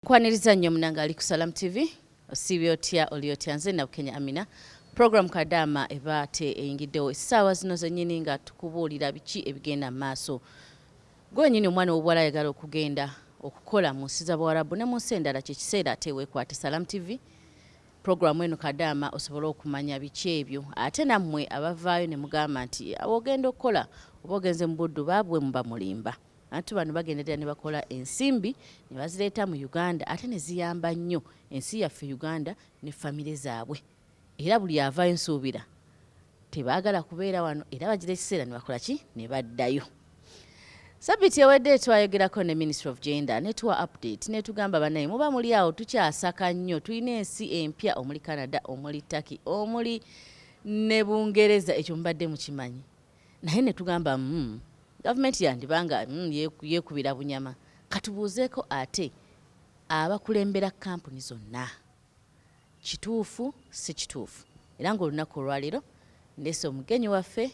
Nkwaniriza nnyo munange ali ku Salam TV. Osiibye otya, oli otya? Nze Nabukenya Amina. Program Kadaama eba te eyingiddewo essaawa zino zennyini nga tukubuulira biki ebigenda mu maaso. Gwe wennyini omwana ow'obuwala ayagala okugenda okukola mu nsi z'Abawarabu ne mu nsi endala, kye kiseera ate weekwate Salam TV. Program eno Kadaama osobole okumanya biki ebyo. Ate nammwe abavaayo ne mugamba nti awo ogenda okukola oba ogenze mu buddu, baabwe muba mulimba. Abantu bano bagenda ddala ne bakola ensimbi ne bazireeta mu Uganda ate ne ziyamba nnyo ensi yaffe Uganda ne famire zaabwe. Era buli avaayo nsuubira tebaagala kubeera wano era bagira ekiseera ne bakola ki ne baddayo. Sabiti ewedde twayogerako ne Ministry of Gender ne tuwa update ne tugamba bannaye muba muli awo tukyasaka nnyo, tulina ensi empya omuli Canada, omuli Turkey, omuli ne Bungereza, ekyo mubadde mukimanyi. Naye ne tugamba gavumenti yandibanga yeekubira bunyama. Katubuuzeeko ate abakulembera kampuni zonna, kituufu si kituufu? Era ng'olunaku olwaleero ndeese omugenyi waffe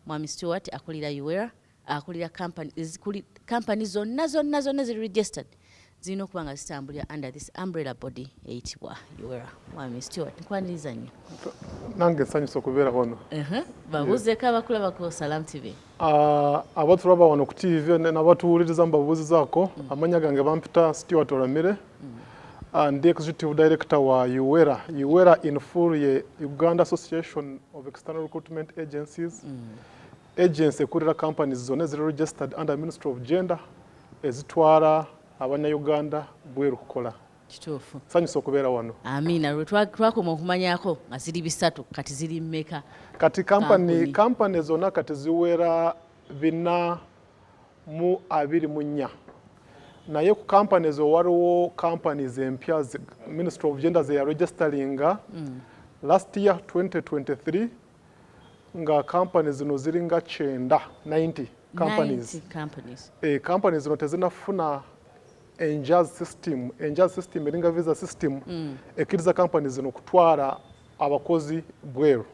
Mwami Stewart akulira UWERA, akulira kampani zonna zonna zonna ziri registered zirina okuba nga zitambulira under this umbrella body eyitibwa UWERA. Mwami Stewart, nkwaniriza nnyo. Nange nsanyusa okubeera wano. Babuuzeeko abakulaba ku Salam TV. Abatulaba wano ku TV n'abatuwuliriza mbabuuzizaako. Amannya gange bampita Stewart Oramire. Ndi executive director wa UWERA. UWERA in full ye Uganda Association of External Recruitment Agencies. Agency ekulira companies zonna eziri registered under Ministry of Gender ezitwala Abannayuganda bweru kukola. Kituufu. Nsanyusa okubeera wano. Amiina. Lwe twakoma okumanyako nga ziri 300, kati ziri mmeka? Kati kampani zonna kati ziwera 424, naye ku kampani ezo waliwo companies empya Ministry of Gender ze yaregisteringa last year 2023, nga kampani zino ziringa 90, 90 companies. 90 companies. Companies zino tezinafuna Enjaz system. Enjaz system eringa visa system ekkiriza companies zino okutwala abakozi bweru.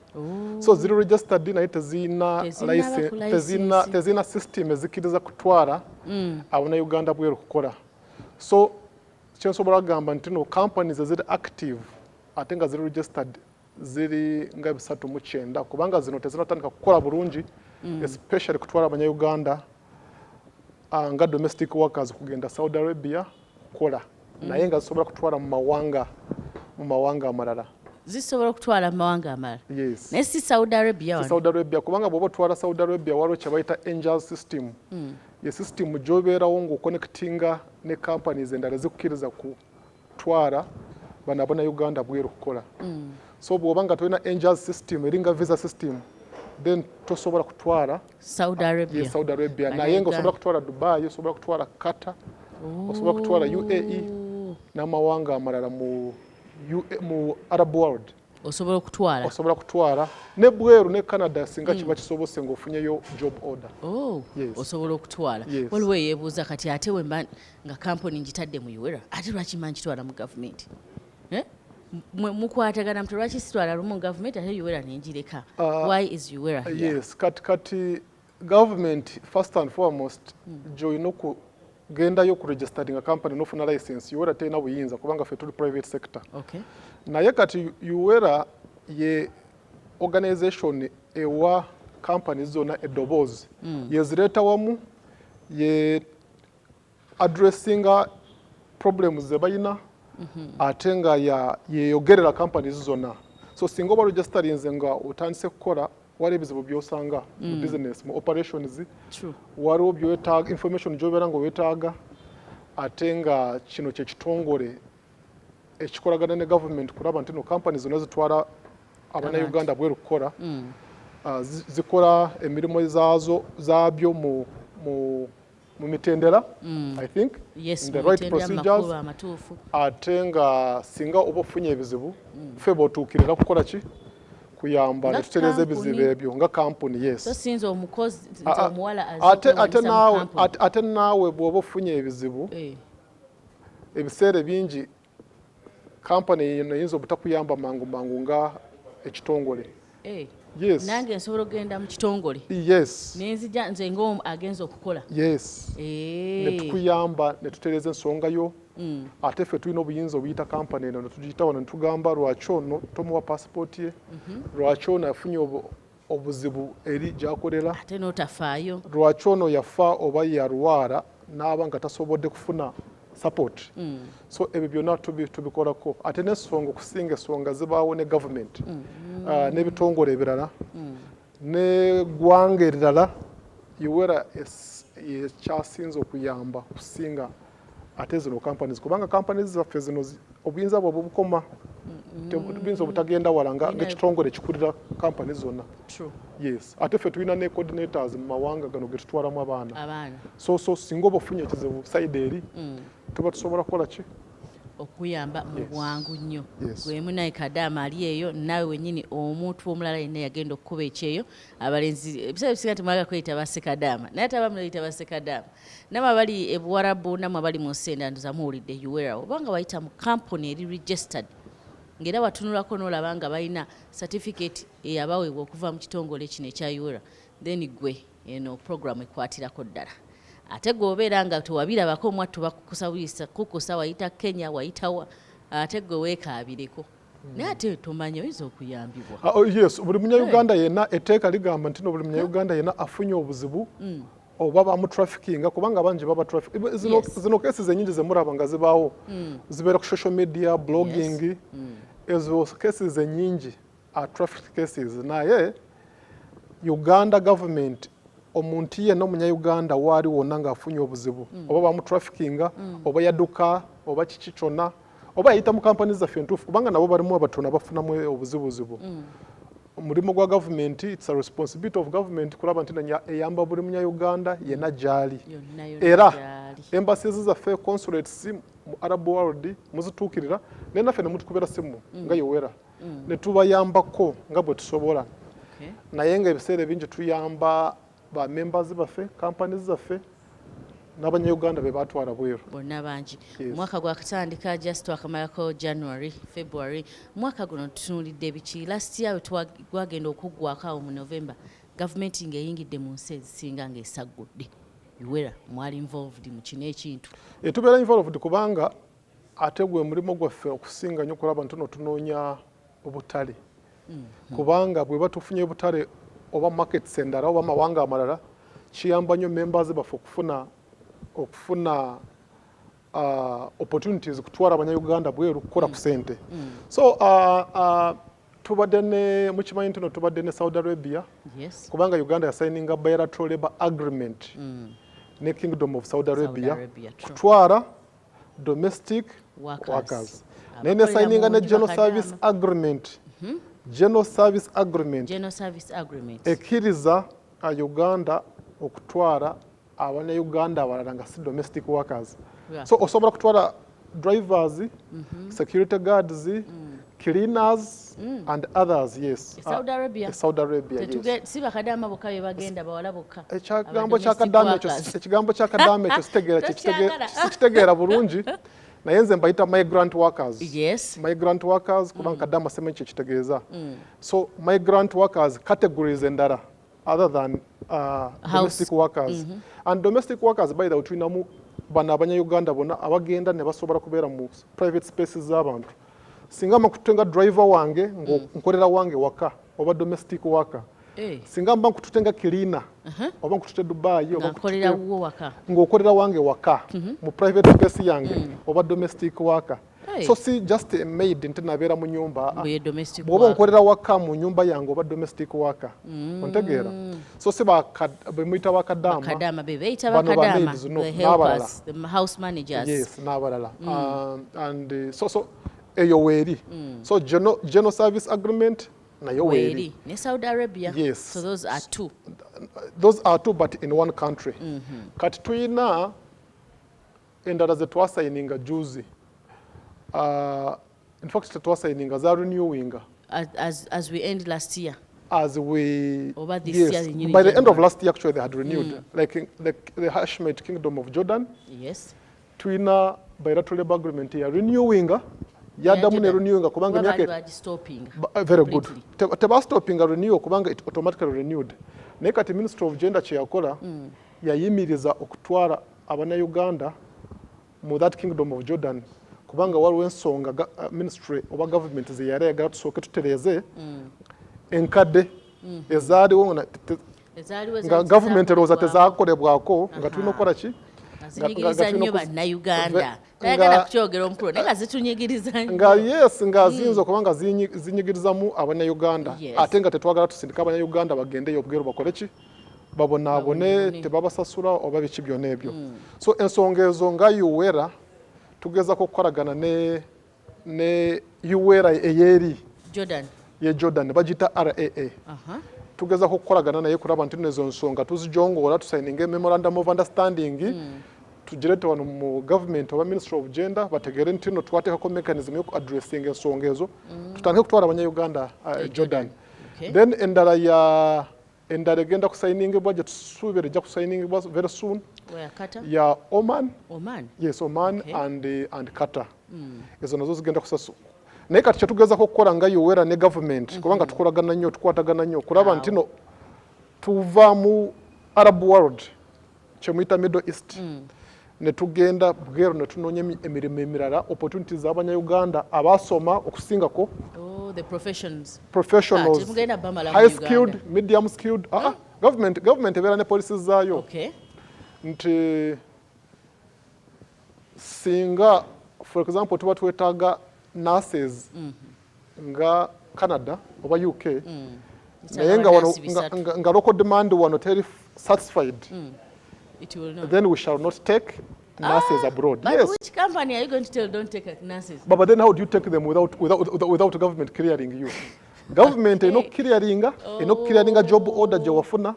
So ziri registered naye tezina Tezinnaba ku license. Tezina system ezikkiriza kutwala Abannayuganda bweru kukola. So kyensobola kugamba nti no companies eziri active ate nga ziri registered ziri nga 390, kubanga zino tezinatandika kukola bulungi, especially kutwala Abanyayuganda nga domestic workers kugenda Saudi Arabia kukola, naye nga zisobola kutwala mu mawanga amalala. Zisobola okutwala mu mawanga amalala? Yes. Naye si Saudi Arabia Si wano? Saudi Arabia, kubanga bw'oba otwala Saudi Arabia waliwo kye bayita Enjaz system. Ye system gy'obeerawo ng'oconnectinga ne companies endala zikukkiriza kutwala bano Abannayuganda bweru kukola. So bw'oba nga tolina Enjaz system, eringa visa system, then tosobola kutwala Saudi Arabia. Ye Saudi Arabia, naye nga osobola kutwala Dubai, osobola kutwala Qatar, osobola kutwala UAE n'amawanga amalala mu Arab world. Osobola okutwala. Osobola kutwala ne bweru ne Canada singa kiba kisobose ng'ofunyeyo job order. Oh, Yes. osobola okutwala. Yes. Waliwo eyeebuuza kati ate wemba nga kampuni ngitadde mu UWERA, ate lwaki mba nkitwala mu gavumenti? Eh? Mukwatagana muti lwaki sitwala lumu mu gavumenti ate UWERA nengireka? Why is UWERA here? Yes, kati government first and foremost gy'olina okugendayo okuregisteringa company n'ofuna license. UWERA terina buyinza kubanga ffe tuli private sector. Naye kati UWERA ye organization ewa companies zonna eddoboozi, yezireeta wamu, ye addressinga problems ze balina, ate nga yeyogerera companies zonna. So singa oba registerinze nga otandise kukola, waliwo ebizibu byosanga mu business, mu operations, waliwo byetaaga, information gyobeera nga weetaaga, ate nga kino kyekitongole ekikolagana ne government kulaba nti no company zonna zitwala Abannayuganda bweru kukola zikola emirimu zaazo zaabyo mu mitendera, I think, in the mu right mitendera, mu procedures. Makubo amatuufu. Ate nga singa oba ofunye ebizibu, ffe bootuukirira kukola ki? Kuyamba Nga netutereeza ebizibu kampuni. ebyo nga kampuni, yes. So sinza omukozi nze omuwala azze Ate okwewandiisa mu naawe kampuni. Ate naawe bw'oba ofunye ebizibu, ebiseera ebingi kampani eno eyinza obutakuyamba mangu mangu nga ekitongole. Yes. Nange nsobola okugenda mu kitongole nenzija nze nga agenza okukola. Yes. Ne tukuyamba ne tutereeza ensonga yo. Ate ffe tulina obuyinza obuyita kampani eno, ne tugiyita wano ne tugamba, lwaki ono tomuwa passport ye? Lwaki ono afunye obuzibu eri gy'akolera? Ate n'otafaayo. Lwaki ono yafa oba yalwala n'aba nga tasobodde kufuna support? So ebyo byonna tubikolako. Ate n'ensonga, okusinga ensonga zibaawo ne government n'ebitongole ebirala n'eggwanga erirala, UWERA ekyasinze okuyamba kusinga ate zino companies, kubanga companies zaffe zino obuyinza bwabwe bukoma, buyinza obutagenda wala nga ng'ekitongole ekikulira companies zonna. Yes, ate ffe tulina ne coordinators mu mawanga gano ge tutwalamu abaana. Abaana. So singa oba ofunye ekizibu side eri, tuba tusobola kukola ki? Okuyamba mu bwangu nnyo. Yes. Gwe munaye kadaama ali eyo, naawe wennyini, omuntu omulala yenna yagenda okukuba ekyeyo, abalenzi ebiseera ebisinga temwagala kweyita basekadaama, naye ate abamu neyita basekadaama. Namwe abali e Buwarabu, namwe abali mu nsi endala, ndoza muwulidde UWERA. Obanga wayita mu kampuni eri registered, ng'era watunulako n'olaba nga balina certificate eyabaweebwa okuva mu kitongole kino ekya UWERA, then gwe eno program ekwatirako ddala. Ate gwe obeera nga tewabirabako, mwattu bakukusa kukusa, wayita Kenya, wayitawa, ate gwe weekaabireko, naye ate tomanya oyinza okuyambibwa. Ah, oh, yes, buli munnayuganda yenna, etteeka ligamba nti no buli munnayuganda yenna afunye obuzibu oba bamutraffickinga, kubanga bangi baba traffic zino, zino cases enyingi zemuraba nga zibaawo zibeera ku social media, blogging. Ezo cases enyingi are traffic cases, naye Uganda government, omuntu yenna omunyayuganda waali wonna ng'afunye obuzibu, oba bamutraffickinga, oba yadduka, oba kiki kyonna, oba yayita mu kampani zaffe entuufu, kubanga nabo balimu abatono abafunamu obuzibuzibu, omulimu gwa gavumenti, it's a responsibility of government kulaba nti eyamba buli munyayuganda yenna gy'ali. Yonna yonna Era gy'ali. Embassies zaffe, consulates mu Arab world muzituukirira, naye naffe ne mutukubira simu nga UWERA ne tubayambako nga bwe tusobola. Naye nga ebiseera ebingi tuyamba ba members baffe, companies zaffe n'abanyayuganda be batwala bweru. Bonna bangi. Yes. Omwaka gwakatandika, just twakamalako January, February. Omwaka guno tutunuulidde biki? Last year gwagenda okuggwako awo mu November, gavumenti ng'eyingidde mu nsi ezisinga ng'esaggudde. UWERA mwali involved mu kino ekintu? Tubeera involved kubanga ate gwe mulimu gwaffe okusinga nnyo okulaba nti no tunoonya obutale, kubanga bwe batufunye obutale oba markets endala oba amawanga amalala, kiyamba nnyo members baffe okufuna opportunities kutwala abanyayuganda bweru kukola ku sente. So tubadde ne, mukimanyi nti no tubadde ne Saudi Arabia, kubanga Uganda yasayininga bilateral labor agreement ne Kingdom of Saudi Saudi Arabia, Arabia, true. Kutwala domestic workers. Workers, naye Abakolera nesayininga mu ne nju general bakadaama. service agreement, general service agreement General service agreement ekkiriza Uganda okutwala abannayuganda abalala nga si domestic workers. So osobola kutwala drivers, security guards, cleaners and others, yes. E Saudi Arabia. E Saudi Arabia, yes. Si bakadaama bokka be bagenda, bawala bokka. Ekigambo Aba kya kadaama ekyo, domestic workers. ekigambo kya kadaama ekyo sitegeera, Tokyagala. sikitegeera bulungi, naye nze mbayita migrant workers. Migrant workers, kubanga kadaama simanyi kyekitegeeza. So migrant workers, categories endala other than domestic workers. And domestic workers, by the way, tulinamu bano abanyayuganda bonna abagenda ne basobola kubeera mu private spaces z'abantu. Singa mba nga driver wange ngo nkolera wange waka, oba domestic worker, singa mba nkutute nga cleaner, oba nkutute Dubai, oba Nga nkolera nkutute wuwo waka. Ng'okolera wange waka mu private space yange, oba domestic worker. Hey. So si just a maid nti nabeera mu nyumba. Mbu ye domestic Bw'oba worker. onkolera waka mu nyumba yange, oba domestic worker, ontegeera? So si bemuyita bakadaama. Bakadaama be beyita Bano ba bakadaama, maids, no, the n'abalala. helpers, the house managers. Yes, n'abalala. And so eyo weeri. So general service agreement nayo weeri. Weeri ne Saudi Arabia. Yes. So those are two. Those are two, but in one country. Kati tuyina endala ze twasayininga juzi, in fact tetwasayininga, za renewinga. As we end last year. As we Over this yes, year in by the end of January. Last year actually they had renewed, like in the Hashemite Kingdom of Jordan. Tuyina bilateral labor agreement ya renewinga Yaddamu ne renewinga kubanga emyaka, very good, tebastopinga renew kubanga it automatically renewed. Naye kati Ministry of Gender kyeyakola, yayimiriza okutwala Abannayuganda mu that Kingdom of Jordan, kubanga waliwo ensonga ministry oba government zeyali ayagala tusooke tutereeze enkadde ezaaliwo nga government erowooza tezakolebwako, nga tulina okukola ki? Zinyigiriza nnyo Bannayuganda. Tayagala kukyogera omukulu, naye nga zitunyigiriza. Nga yes, nga ziyinza okuba nga zinyigirizamu Abannayuganda, ate nga tetwagala tusindika Abannayuganda bagendeyo obweru bakole ki, babonaabone, tebabasasula oba biki byonna ebyo. So ensonga ezo nga UWERA tugezako okukolagana ne UWERA eyeri Jordan. Ye Jordan bagiyita RAA. Tugezako okukolagana naye kulaba nti nezo nsonga tuzijongola, tusayininga memorandum of understanding, tugirete wano mu government oba Ministry of Gender, bategere nti no twateekako mechanism yoku addressing ensonga ezo, tutandike kutwala Abanyayuganda Jordan. Then endala ya endala egenda kusayiningibwa, gye tusuubira ejja kusayiningibwa very soon, ya Oman. Oman. Yes, Oman. And Qatar. Ezo nazo zigenda kusasu. Naye kati kyetugezako okukola nga UWERA ne government, kubanga tukolagana nnyo, tukwatagana nnyo, kulaba nti no tuva mu Arab world, kyemuyita Middle East, ne tugenda bweru ne tunoonya emirimu emirala, opportunities z'Abanyayuganda abasoma okusingako. Oh, the professions. Professionals, high skilled, medium skilled. Government ebeera ne policies zaayo nti singa, for example, tuba twetaaga nurses nga Canada oba UK, naye nga wano nga local demand wano teri satisfied, then we shall not take nurses abroad. But yes. Which company are you going to tell don't take nurses? But then how do you take them without government clearing you? Government eno clearinga, eno clearinga job order gye wafuna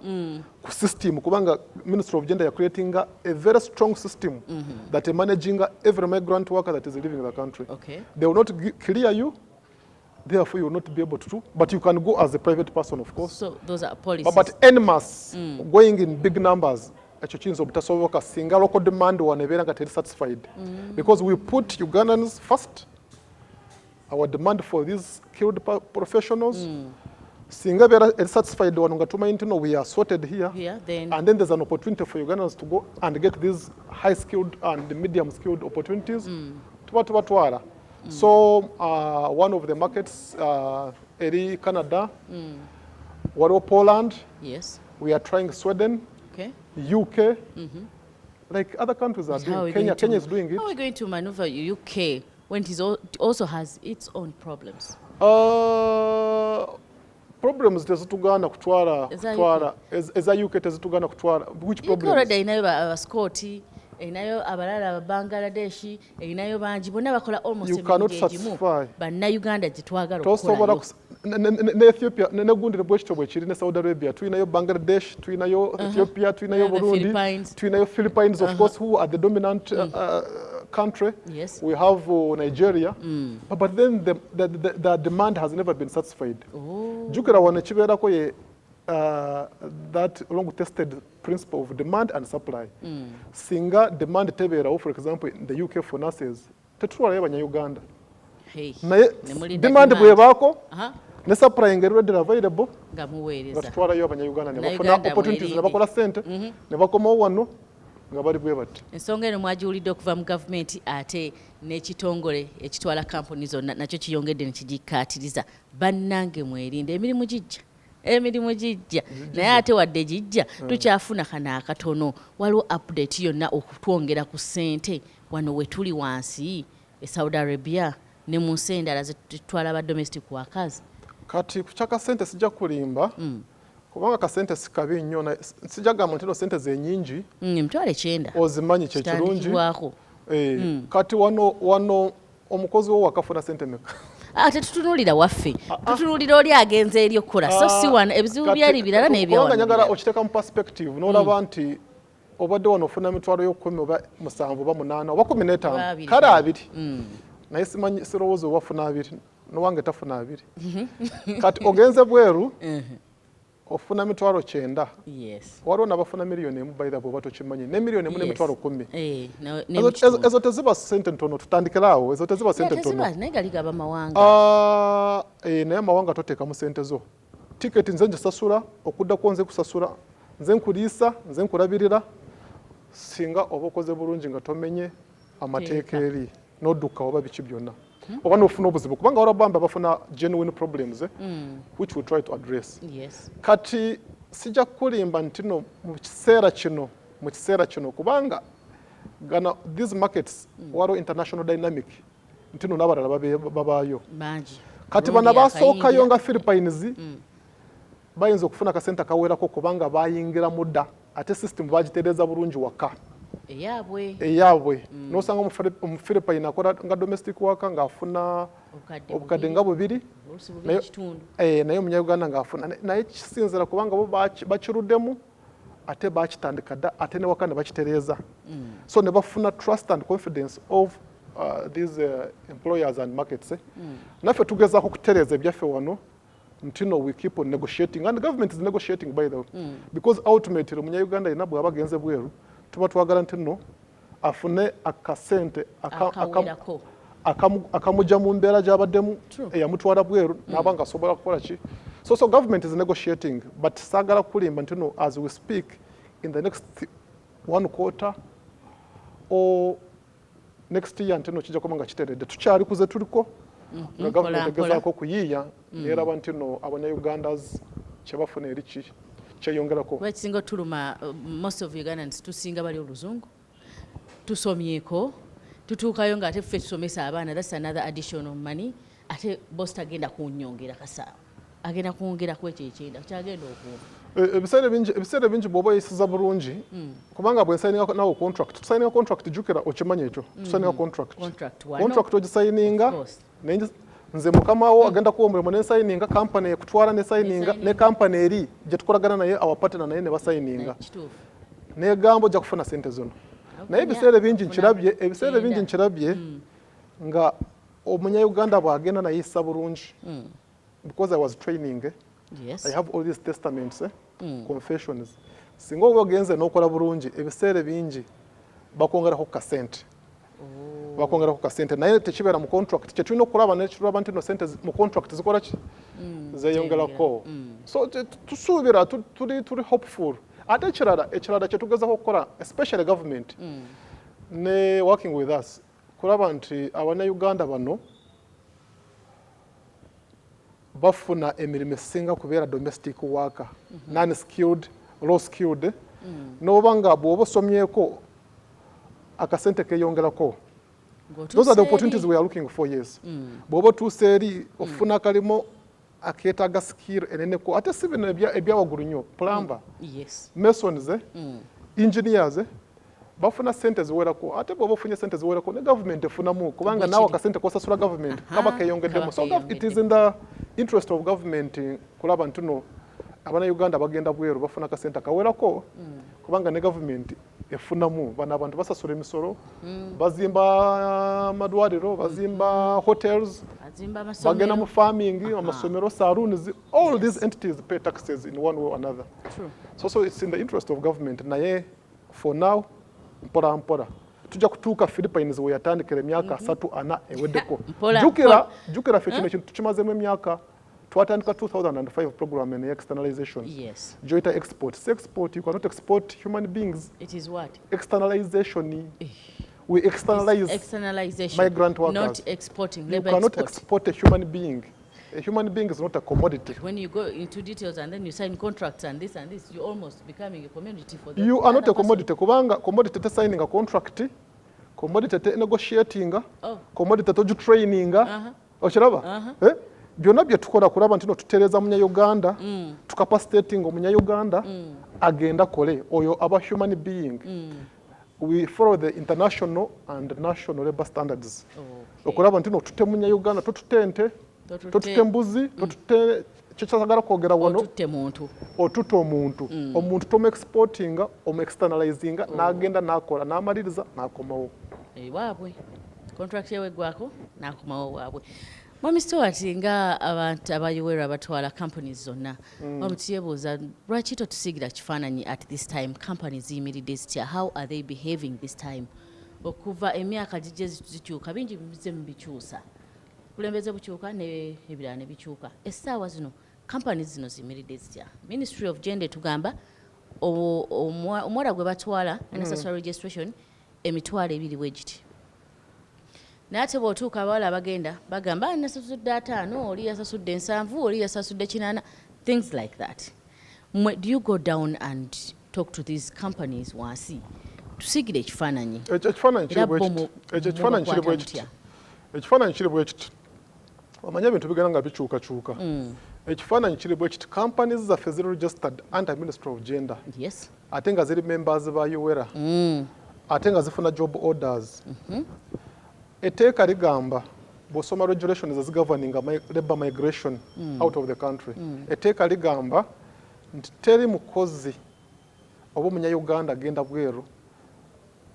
ku system, kubanga Ministry of Gender ya creating a very strong system that is managing every migrant worker that is leaving the country. They will not clear you, therefore you will not be able to, but you can go as a private person, of course. So those are policies. But en masse, going in big numbers, ekyo kiyinza obutasoboka singa local demand wano ebeera nga teri satisfied, because we put Ugandans first, our demand for these skilled professionals, singa ebeera eri satisfied wano nga tumanyi nti no, we are sorted here, here then, and then there's an opportunity for Ugandans to go and get these high skilled and medium skilled opportunities, tuba tubatwala. So one of the markets eri Canada, waliwo Poland, we are trying Sweden, UK, like other countries are doing. Kenya is doing it. How are we going to maneuver UK when it also has its own problems? Problems tezitugaana kutwala, kutwala eza UK tezitugaana kutwala. Which problems? Already erinayo Abascoti, erinayo abalala Ababangladeshi, erinayo bangi, bonna bakola almost emirimu egimu Bannayuganda gye twagala okukolayo. Ne Ethiopia ne gundi bwekityo bwekiri, ne Saudi Arabia tulinayo, Bangladesh tulinayo, Ethiopia tulinayo, Burundi tulinayo, Philippines of course, who are the dominant country. We have Nigeria, but then the demand has never been satisfied. Jjukira wano ekibeerako ye that long tested principle of demand and supply. Singa demand tebeerawo, for example, in the UK for nurses, tetutwalayo Abanyayuganda. Naye demand bwebaako ne supply nga already available, nga muweereza, nga tutwalayo Abanyayuganda ne bafuna opportunities, ne bakola sente, ne bakomawo wano nga bali bwe bati. Ensonga eno mwagiwulidde okuva mu gavumenti, ate n'ekitongole ekitwala kampuni zonna nakyo kiyongedde ne kigikkaatiriza. Bannange, mwerinde, emirimu gijja, emirimu gijja, naye ate wadde gijja, tukyafuna kano akatono. Waliwo update yonna okutwongera ku ssente wano we tuli wansi e Saudi Arabia ne mu nsi endala zetutwala ba domestic workers? Kati ku kyakasente sijja kulimba, kubanga kasente si kabi nnyo. Sijja gamba nti no sente zenyingi. 90,000. Ozimanyi kyekirungi. Eh, kati wano omukozi wo wakafuna sente meka? Ate tutunuulira waffe, tutunuulira oli agenze eri okukola, so si wano ebizibu byali birala. N'ebyawano njagala okiteeka mu perspective n'olaba nti obadde wano ofuna 107,000 oba 8 oba 15, kale 20, naye simanyi, sirowooza oba ofuna 20, nowange tafuna 20. Kati ogenze bweru. Ofuna 90,000. Yes. Waliwo nabafuna 1 million, by the way, bw'oba tokimanyi, ne 1 million n'10,000. Eh, Ezo teziba sente ntono, tutandikiraawo, ezo teziba sente ntono. Naye gali gaba mawanga. Ah, eh, naye amawanga toteekamu sente zo. Tiketi nze ngisasula, okuddako nze kusasula, nze nkuliisa, nze nkulabirira. Singa oba okoze bulungi nga tomenye amateeka Teeka. eri n'odduka oba biki byonna, oba n'ofuna obuzibu, kubanga waliwo bambi abafuna genuine problems, eh, which we try to address. Kati sijja kukulimba nti no mu kiseera kino, kubanga gana these markets waliwo international dynamic nti no n'abalala babaayo. Bangi. Kati Burundi bano abasookayo yakayingira. nga Philippines bayinza okufuna akasente akawerako kubanga bayingiramu dda, ate system bagitereeza bulungi waka. Eyaabwe. Eyaabwe. Nosanga Omuphilippine akola nga domestic worker ng'afuna obukadde obukadde 2, nga 2. Oluusi bubiri kitundu. Eh, naye Omunyayuganda ng'afuna naye kisinzira kubanga bo bakiruddemu ate bakitandika dda, ate ne waka ne bakitereeza, so ne bafuna trust and confidence of these employers and markets, eh. Naffe tugezaako kutereeza ebyaffe wano nti no we keep on negotiating, and the government is negotiating, by the way, because ultimately Omunyayuganda yenna bw'aba agenze bweru, tuba twagala nti no afune akasente akawerako akamugya mu mbeera gy'abaddemu True. eyamutwala bweru, n'aba nga asobola kukola ki. So government is negotiating, but saagala kulimba nti no as we speak, in the next one quarter or next year nti no kijja kuba nga kiteredde. Tukyali kuze tuliko nga Mpola, government mpola. egezaako okuyiiya neraba nti no Abannaugandas kyebafuna eri ki kyeyongerako. Kuba ekisinga otuluma, most of Ugandans tusinga bali oluzungu, tusomyeko, tutuukayo nga ate ffe tusomesa abaana. That's another additional money. Ate boss tagenda kunyongera kasaawa, agenda kwongerako ekyo ekyenda kyagenda okumpa. Ebiseera ebingi bw'oba oyisiza bulungi, kubanga bwe nsayininga nawe contract, tusayininga contract, jjukira okimanyi ekyo, tusayininga contract. Contract wano. Contract ogisayininga. Of course. Nze mukama wo agenda kuwa omulimu nensayininga, company ekutwala nesayininga, Nesayininga. ne company eri gye tukolagana naye, our partner, naye ne basayininga, Kituufu. negamba ojja kufuna sente zino. Naye ebiseera ebingi nkirabye, ebiseera ebingi Genda. nkirabye nga Omunyayuganda bw'agenda nayisa bulungi, because I was training, eh, I have all these testaments, eh, confessions. Singa oba ogenze n'okola bulungi, ebiseera bingi bakwongerako ku kasente, bakwongerako ku kasente, naye tekibeera mu contract. Kyetulina okulaba nekiraba nti no sente mu contract zikola ki, zeeyongerako. So tusuubira, tuli hopeful. Ate ekirala kyetugezako okukola, especially government ne working with us, kulaba nti Abannayuganda bano bafuna emirimu esinga kubeera domestic worker, non skilled, low skilled. N'oba nga bw'oba osomyeko akasente keeyongerako. Those are the opportunities we are looking for, yes. Bw'oba otuuse eri ofuna akalimo akeetaaga skill eneneko, ate si bino ebyawaggulu nnyo, plumber, masons, eh, engineers, eh, bafuna sente ziwerako. Ate bw'oba ofunye sente ziwerako, ne government efunamu, kubanga naawe akasente kosasula government kaba keeyongeddemu. Kaba So it is in the interest of government kulaba nti no Abannayuganda bagenda bweru bafuna akasente akawerako, kubanga ne government efunamu. Bano abantu basasula emisolo, bazimba amalwaliro, bazimba hotels, azimba bagenda mu amasomero. farming, amasomero, saloons. All these entities pay taxes in one way or another. True. So it's in the interest of government. Naye for now, mpola mpola tujja kutuuka Philippines we yatandikira emyaka 34 eweddeko. Mpola, Jjukira ffe kino ekintu tukimazeemu emyaka. Twatandika 2005 program eno externalization gyoyita export. Si export, you cannot export human beings. It is what? Externalization, we externalize externalization, migrant workers. Not exporting. You Labor cannot export. export a human being. A human being is not a commodity. When you go into details and then you sign contracts and this and this, you're almost becoming a commodity for the You are not other a commodity, kubanga commodity te signing a contract, commodity te negotiating, Oh. commodity togitraininga. Okiraba, eh? Byonna bye tukola kulaba nti no tutereeza Munyayuganda, tucapacitating Omunyayuganda agenda kole, oyo aba human being. We follow the international and national labor standards okulaba nti no tute Munyayuganda, totute ente, totute mbuzi, totute kyekyagala kwogera wano. Otutte muntu. Otuta omuntu. Omuntu tomu exportinga, omu externalizinga, n'agenda n'akola n'amaliriza n'akomawo. Ewaabwe, contract yewe eggwako n'akomawo waabwe. Mwami Stuart, nga abantu aba UWERA abatwala companies zonna, omuntu yeebuuza lwaki totusiigira kifaananyi at this time companies ziyimiridde zitya? How are they behaving this time? Okuva emyaka gijje zikyuka, bingi bize mubikyusa, bukulembeze bukyuka ne ebirala ne bikyuka. Essaawa zino companies zino ziyimiridde zitya? Ministry of Gender tugamba omuwala gwe batwala anasasula registration 20,000 bwe giti, naye ate bw'otuuka abawala abagenda bagamba, "Ah, nasasudde 50, oli yasasudde 70, oli yasasudde 80," things like that. Mwe, do you go down and talk to these companies wansi? Tusigire ekifaananyi. Ekyo ekifaananyi kiri Era bwe bo kiti. Ekyo ekifaananyi kiri bwe mubakwata kiti. mutya? Ekifaananyi kiri bwe kiti. Omanye ebintu bigenda nga bikyukakyuka. Ekifaananyi kiri bwe kiti: companies zaffe ziri registered under Ministry of Gender, ate nga ziri members ba UWERA, ate nga zifuna job orders. Etteeka ligamba, bw'osoma regulations ezigoverninga labor migration out of the country, etteeka ligamba nti teri mukozi oba omunyayuganda agenda bweru,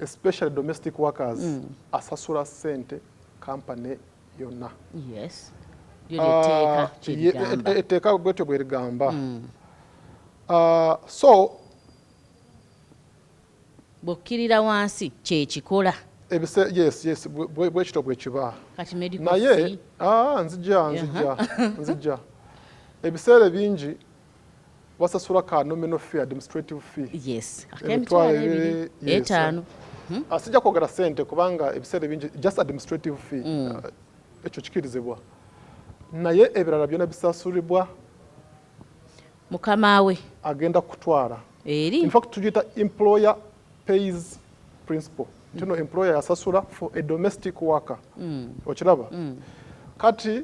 especially domestic workers, asasula ssente company yonna. Yes, lyo lyetteeka. Ah, Kyerigamba. Etteeka bwetyo bwe ligamba. Ah, so Bw'okkirira wansi kyekikola. Yes, bwe kityo bwe kiba. Kati medical Naye fee? Ah, nzija. Ebiseera bingi basasula ka nominal fee, administrative fee. Yes, Emitwalo ak'emitwalo 2, 2, yes. 5. Ah, sijja kwogera sente kubanga ebiseera bingi just administrative fee. Ah, ekyo kikirizibwa, naye ebirala byonna bisasulibwa mukama we agenda kutwala. Eri. In fact, tugiyita employer pays principle, nti no employer yasasula for a domestic worker. Okiraba? Kati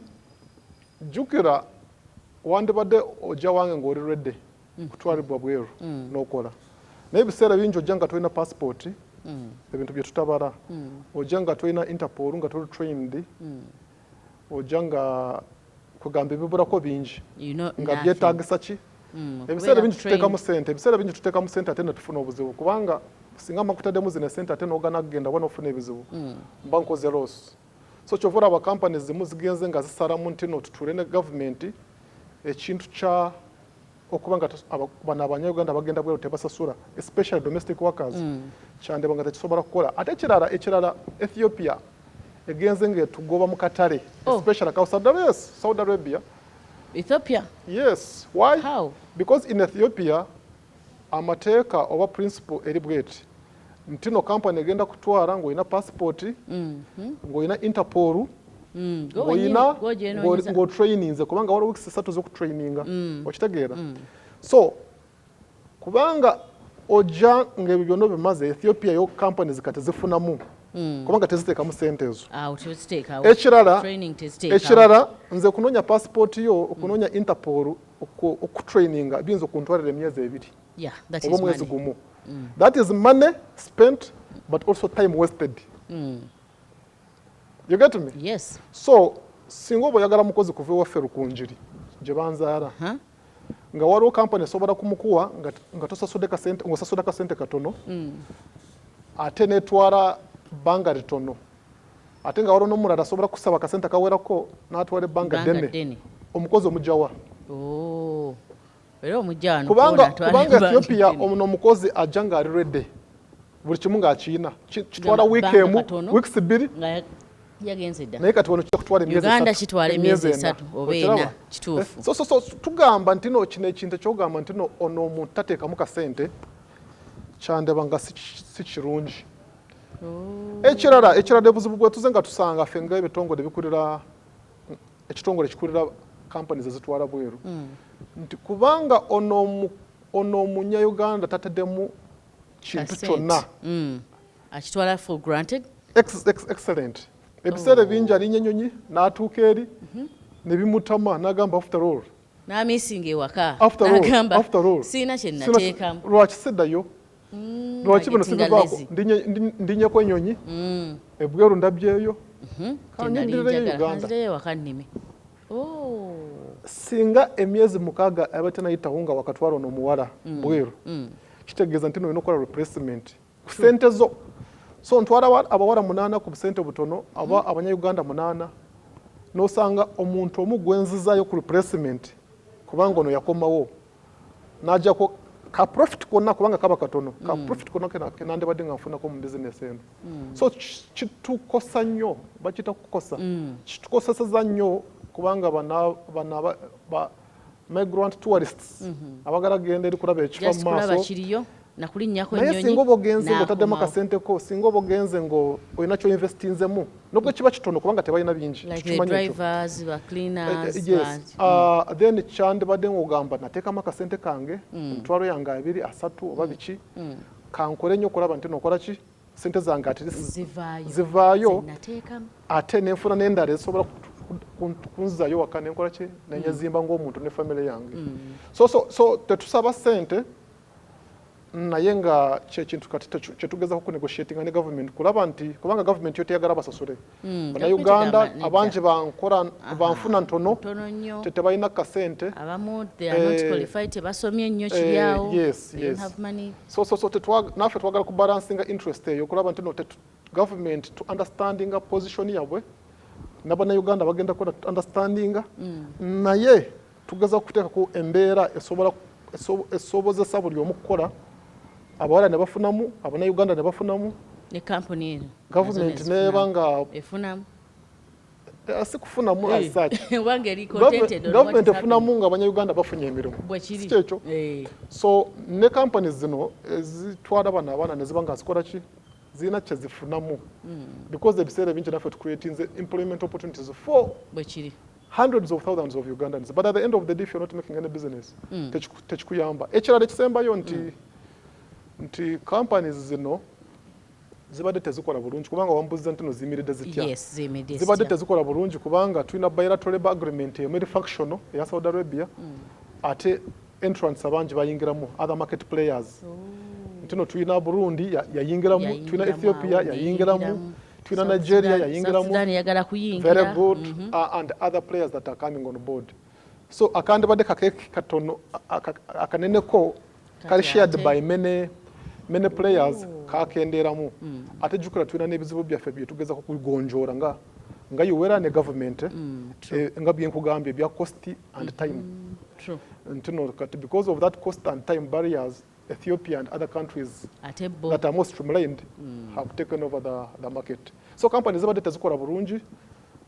jjukira, wandibadde ojja wange ng'oli ready kutwalibwa bweru n'okola, naye ebiseera bingi ojja nga tolina passport, ebintu bye tutabala, ojja nga tolina Interpol, nga toli trained, ojja nga kugamba ebibulako bingi You know nga nothing. byetaagisa ki? Ebiseera Okubeera bingi tuteekamu trained. sente, ebiseera bingi tuteekamu sente ate netufuna obuzibu, kubanga singa makutaddemu zino sente ate n'ogana kugenda oba n'ofuna ebizibu, mba nkoze loss. So kyova olaba companies zimu zigenze nga zisalamu nti no tutuule ne gavumenti ekintu kya okuba nga bano abanyayuganda bagenda bweru tebasasula, especially domestic workers, kyandeba nga tekisobola kukola. Ate ekirala, Ethiopia egenze ng'etugoba mu katale. Oh. Especially ka Saudi Arabia, yes, Saudi Arabia. Ethiopia? Yes. Why? How? Because in Ethiopia amateeka oba principle eri bweti nti no company egenda kutwala ng'olina passport, ng'olina Interpol, ng'olina Ng'ogyenoonyeza. ng'otraininze, kubanga waliwo weeks 3 z'okutraininga. Okitegeera? So kubanga ojja ng'ebyo byonna obimaze, Ethiopia yo companies kati zifunamu kubanga teziteekamu sente ezo. Awo teziteekawo. Ekirala, Training teziteekawo. ekirala, nze kunoonya passport yo, okunoonya Interpol, okutraininga biyinza okuntwalira emyezi 2 Yeah, that oba is omwezi money. gumu. That is money spent but also time wasted. You get me? Yes. So singa oba oyagala mukozi kuva ewaffe Rukunjiri gye banzaala, Huh? nga waliwo kampani esobola kumukuwa nga tosasudde kasente, ng'osasudde kasente katono, ate netwala bbanga litono, ate nga waliwo n'omulala asobola kusaba kasente kawerako n'atwala ebbanga Bbanga ddene, ddene. omukozi omugjawa? Oh. Era omujja wano Kubanga kwona atwala kubanga ebbanga Ethiopia ddene. ono omukozi ajja ng'ali ready, buli kimu ng'akiyina. Kitwala Gamba wiiki bbanga 1, katono. weeks 2. Nga yagenze dda. Naye kati wano kijja kutwala emyezi Uganda 3, kitwala emyezi 4. 3 oba Okiraba? 4, kituufu. Eh, so tugamba nti no kino ekintu ekyogamba nti no ono omuntu tateekamu kasente kyandeba nga si kirungi. Oh. Ekirala, obuzibu bwe tuze nga tusanga ffe ng'ebitongole bikulira, ekitongole kikulira companies ezitwala bweru, nti kubanga ono omunnyauganda tataddemu kintu Kasente. kyonna. Akitwala for granted. Excellent. Ebiseera bingi alinnya ennyonyi n'atuuka eri ne bimutama n'agamba, "After all," N'amisinga ewaka. After all, N'agamba, after all, siina kye nateekamu. Lwaki siddayo? Lwaki bino Agetinga sibivaako? lazy. Ndinnyeko ennyonyi ebweru, ndabyeyo, Kye nali kanyidireyo njagala. Uganda. Kanzireyo ewaka nnime. Oh. Singa emyezi 6 aba tenayitawo nga wakatwala ono omuwala bweru, kitegeeza nti nolina okukola replacement ku sente zo. So ntwala abawala munaana ku busente butono, aba abanyayuganda munaana. Nosanga omuntu omu gwenzizaayo ku replacement, kubanga ono yakomawo n'ajjako ka profit konna, kubanga kaba katono ka profit konna kenandibadde nga nfunako mu business eno. So kitukosa nnyo, bakiyita kukosa, kitukoseseza nnyo, kubanga bana ba migrant tourists abagala genda eri kulaba ekifa just mu kulaba maaso. Kiriyo nakulinnyako Naye ennyonyi singa oba ogenze ng'otaddemu n'akomawo. Akasente ko, singa oba ogenze ng'olina kyoinvestinzemu, nobwo kiba kitono, kubanga tebalina bingi. Like the Tukimanyi ekyo. drivers, ba cleaners. Yes. Then kyandibadde ng'ogamba, nateekamu akasente kange, emitwalo yange abiri, asatu oba biki, kankole nnyo okulaba nti nokola ki, sente zange at least zivaayo. Zivaayo. Zenateekamu. Ate nenfuna n'endala ezisobola kunzizaayo waka, nenkola ki, nenyezimba ng'omuntu ne family yange. So tetusaba sente, naye nga kyekintu kati kyetugezako kunegotiatinga ne government, kulaba nti, kubanga government yo teyagala basasule bannayuganda. Government egamba Abangi bankola, banfuna ntono. Ntono nnyo. Tebalina kasente. Abamu they are not qualified, tebasomye nnyo kiri awo. They don't have money. So naffe twagala kubalancinga interest eyo, okulaba nti no government to understandinga position yabwe, n'abannayuganda bagenda kukola understandinga, naye tugeza kuteekako embeera esobola esobozesa buli omu kukola, abawala ne bafunamu, abannayuganda ne bafunamu, Ne kampuni eno government nazo neeba nga efunamu. Si kufunamu as such. Obanga eri contented on what Government is happening. efunamu nga abannayuganda bafunye emirimu. Bwe kiri. Si kyekyo? So ne companies zino ezitwala bano abaana ne ziba nga zikola ki, zirina kye zifunamu, because ebiseera ebingi naffe tucreatinze employment opportunities for Bwe kiri. hundreds of thousands of Ugandans, but at the end of the day, if you're not making any business, tekikuyamba. Ekirala ekisembayo nti companies zino zibadde tezikola bulungi, kubanga wambuziza nti no ziyimiridde zitya. Yes, ziyimiridde Zibadde zitya. tezikola bulungi kubanga tulina bilateral labor agreement emu eri functional eya Saudi Arabia, ate entrants abangi bayingiramu other market players, nti no tulina Burundi yayingiramu, tulina Yayingiramu Ethiopia awo, yayingiramu, yayingiramu. tulina South Nigeria yayingiramu. South Sudan yagala kuyingira. Very good. And other players that are coming on board. So akandibadde kakeki katono akaneneko kali Kati shared ate- by many many players, kakendeeramu. Ate jjukira tulina n'ebizibu byaffe byetugezako kugonjoora nga UWERA ne government, nga byenkugambye ebya cost and time, nti no kati because of that cost and time barriers, Ethiopia and other countries Ate bo that are more streamlined have taken over the market. So companies zibadde tezikola bulungi,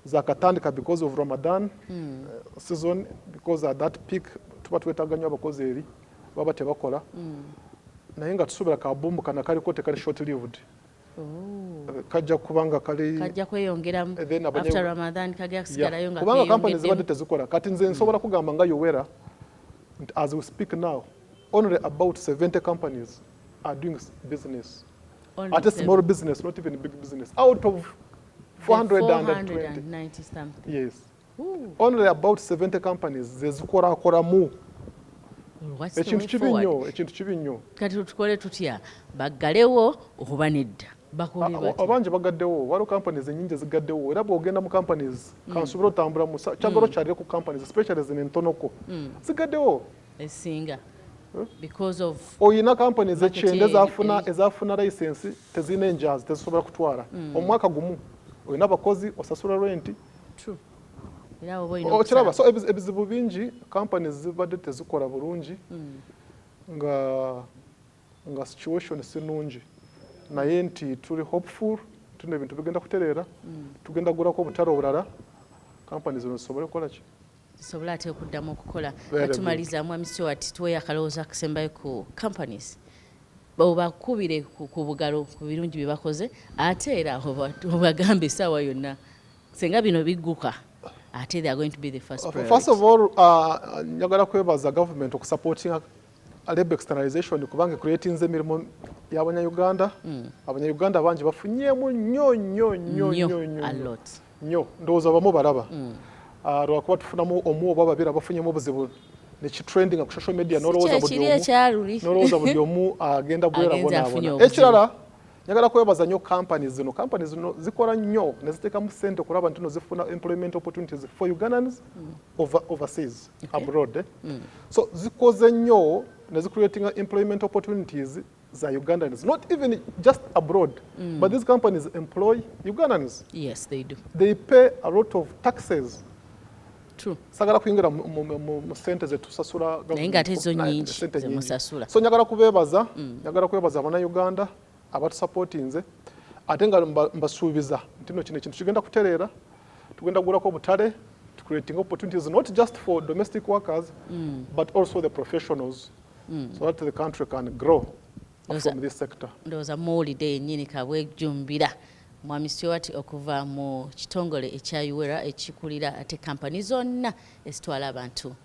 zakatandika because of Ramadan season, because at that peak tuba twetaaga nnyo abakozi, eri baba tebakola. Naye nga tusuubira kabumbu kana kaliko tekali short lived. Kajja kuba nga kali Kajja kweyongeramu. Then After Ramadan kagenda kusigalayo nga Kubanga companies zibadde keeyongeddemu. tezikola. Kati nze nsobola kugamba nga UWERA nti as we speak now, only about 70 companies are doing business. Only Ate seven. small business, not even big business, out of The 420. 490 something. Yes. Ooh. Only about 70 companies zezikolakoramu. What's the Ekintu way kibi forward? nnyo, ekintu kibi nnyo. Kati tukole tutya? Baggalewo oba nedda? Bakole batya? Abangi bagaddewo, waliwo companies ennyingi ezigaddewo, era bw'ogenda mu companies, kansuubira otambula mu kyagala okyalire ku companies, especially zino entonoko, zigaddewo. Esinga because of Oyina companies market ekyenda ezafuna license, tezirina enjazi, tezisobola kutwala omwaka gumu. Olina abakozi, osasula rent. True. Era oba olina Okiraba? okusala. So ebizibu bingi, companies zibadde tezikola bulungi, nga situation si nnungi, naye nti tuli hopeful tino ebintu bigenda kutereera, tugenda gulako obutale obulala, companies zino zisobole kukola ki? Zisobole ate okuddamu okukola. Very good. Tumaliza, mwami Stewart, tuweeyo akalowoozo akasembayo ku companies, obakubire ku bugalo ku birungi bye bakoze, ate era obagambe essaawa yonna senga bino bigguka, ate they are going to be the first priority. First of all, njagala kwebaza government okusupportinga labor externalization, kubanga creatinze emirimu y'abanyayuganda. Abanyayuganda bangi bafunyemu nnyo nnyo nnyo nnyo, nnyo nnyo a lot. Nnyo. Ndowooza bamu balaba. Lwakuba tufunamu omu oba babiri abafunyemu obuzibu nekitrendinga ku social media, nolowooza buli Kyekiri omu ekyaluli. Nolowooza buli omu agenda bwera Agenze afunye bonaabona. obuzibu. Ekirala, njagala kwebaza nnyo companies zino. Companies zino zikola nnyo ne ziteekamu ssente okulaba nti no zifuna employment opportunities for Ugandans overseas, abroad, eh. So zikoze nnyo ne zicreatinga employment opportunities za Ugandans, not even just abroad, but these companies employ Ugandans. Yes, they do. They pay a lot of taxes. True. Sagala kuyingira mu sente zetusasula. Naye ng'ate zo nnyingi zemusasula. So njagala kubeebaza, njagala kwebaza Abannayuganda abatusupportinze, ate nga mbasuubiza nti no kino ekintu kigenda kutereera, tugenda kugulako obutale, creating opportunities not just for domestic workers, but also the professionals, so that the country can grow from this sector. Ndowooza muwulidde yennyini kabwejumbira Mwami Stewart okuva mu kitongole ekya UWERA ekikulira ate kampani zonna ezitwala abantu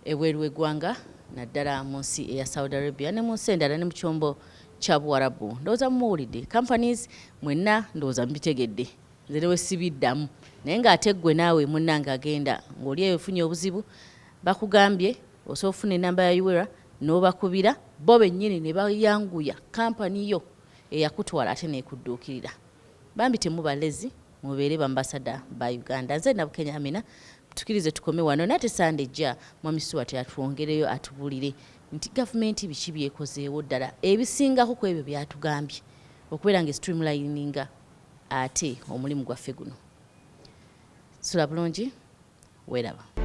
ebweru w'eggwanga, naddala mu nsi eya Saudi Arabia ne mu nsi endala ne mu kyombo kya Buwarabu. Ndowooza mumuwulidde, companies mwenna ndowooza mubitegedde, nze newe sibiddamu, naye ng'ate ggwe naawe munnange agenda ng'oli eyo ofunye obuzibu, bakugambye osobola okufuna enamba ya UWERA n'obakubira bo bennyini ne bayanguya kampani yo eyakutwala ate neekudduukirira. Bambi temuba lazy, mubeere bambasada ba Uganda. Nze Nabukenya Amina, tukirize tukome wano, nate Sande ejja Mwami Stewart atwongereyo atubulire nti gavumenti biki byekozeewo ddala ebisingako ku ebyo byatugambye okubeera nga streamlininga ate omulimu gwaffe guno. Sula bulungi, weeraba.